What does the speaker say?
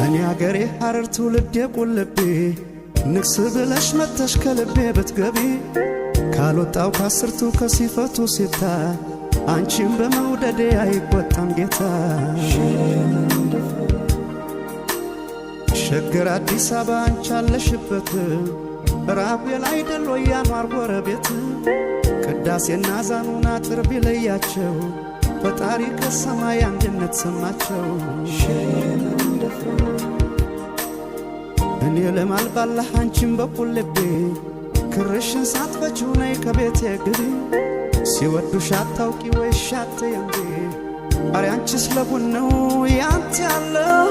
እኔ አገሬ ሐረር ትውልዴ ቁልቤ፣ ንግስ ብለሽ መተሽ ከልቤ ብትገቢ፣ ካልወጣው ከአስርቱ ከሲፈቱ ሲታ፣ አንቺን በመውደዴ አይቆጣም ጌታ። ሸገር አዲስ አበባ አንቺ አለሽበት፣ ራጉኤል አይደል ወይ ያኗር ጎረቤት? ቅዳሴና ዛኑን አጥር ቢለያቸው፣ ፈጣሪ ከሰማይ አንድነት ሰማቸው። እኔ ለማል ባላህ አንቺን በቁልቤ፣ ክርሽን ሳትፈቺው ነይ ከቤቴ ግቢ። ሲወዱሽ አታውቂ ወይ ሻት የምቤ? ኧረ አንቺስ ለቡን ነው ያንተ ያለው።